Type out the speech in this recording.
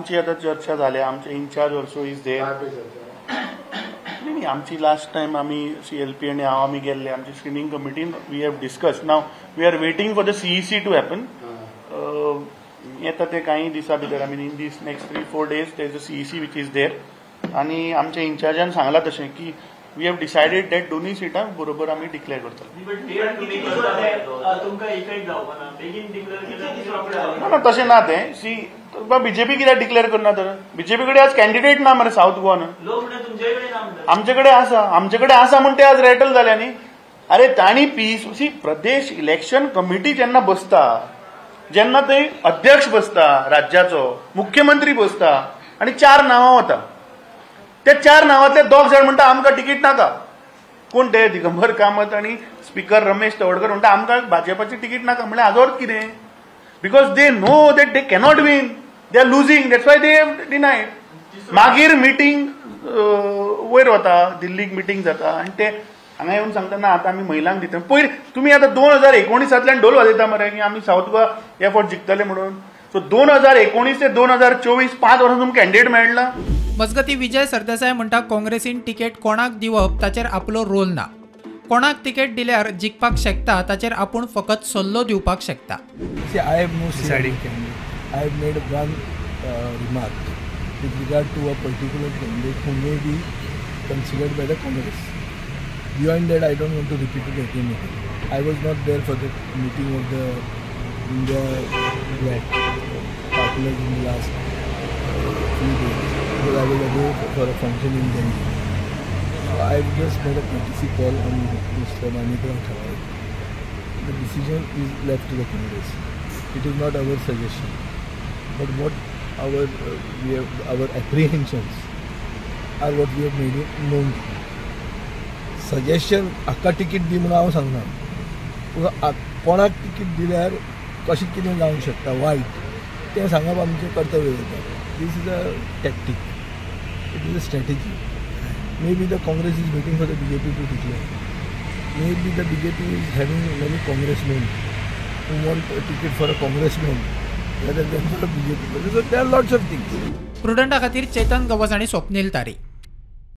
आमची आतां चर्चा जाल्या, आमचे इन्चार्ज ऑल्सो is there. नाही, आमची लास्ट टायम आमी सीएलपी आनी हांव आमी गेल्ले, आमची screening कमिटीन we have discuss. Now we are waiting for the CEC to happen. येता ते काही दिसा भितर, I mean, in this next 3-4 days there is a CEC which is there. आनी आमच्या इन्चार्जान सांगलां तशें की we have decided that दोन्ही सिटां बरोबर आमी डिक्लेअर करतले. ना, तशें ना तें. सी, बीजेपी कित्याक डिक्लेअर करना तर? बीजेपी कडेन आज कॅन्डिडेट ना मरे सावथ गोवान. आमचे कडेन आसा, आमचे कडेन आसा म्हूण ते आज रॅटल जाले न्ही. अरे तांणी पी सी प्रदेश इलेक्शन कमिटी जेन्ना बसता, जेन्ना थंय अध्यक्ष बसता, राज्याचो मुख्यमंत्री बसता आनी 4 नांवां वता, त्या 4 नांवांतले 2 जाण म्हणटा आमकां तिकीट नाका. कोण ते? दिगंबर कामत आनी स्पीकर रमेश तवडकर म्हणटा आमकां भाजपाची तिकीट नाका. म्हणल्यार हाजो अर्थ कितें? Because they know that they cannot win, they are losing, that's why they have denied. मागीर मिटींग वयर वता, दिल्लीक मिटींग जाता आनी ते हांगा येवन सांगता ना आतां आमी महिलांक दिता. पयर तुमी आतां 2019 ढोल वाजयता मरे की आमी सावथ गोवा ह्या फावट जिखतले म्हणून. सो 2019 ते 2024 5 वर्सां तुमकां कॅन्डिडेट मेळना. मजगती विजय सरदेसाय म्हणटा काँग्रेसीन तिकेट कोणाक दिवप ताचेर आपलो रोल ना. कोणाक तिकेट दिल्यार जिखपाक शकता ताचेर आपूण फकत सल्लो दिवपाक शकता. See, I have no deciding candidate. I have made one remark with regard to a particular candidate who may be considered by the Congress. Beyond that, I don't want to repeat it again. I was not there for the meeting of the India Black partners in the last few days because I was away for a function in Delhi. So I have just made a courtesy call on Mr. Manikrao Thakre. The decision is left to the Congress. It is not our suggestion, but what our we have, our apprehensions are what we have made it known. Suggestion हाका ticket दी म्हणून हांव सांगना, पूण कोणाक ticket दिल्यार कशें कितें जावंक शकता वायट तें सांगप आमचें कर्तव्य जाता. This is a tactic, it is a strategy. Maybe the Congress is waiting for the BJP to declare. Maybe the BJP is having many congressmen who want a ticket for a congressman rather than for a BJP. So there are lots of things. प्रुडंटा खातीर चेतन गवस आनी स्वप्नील तारी.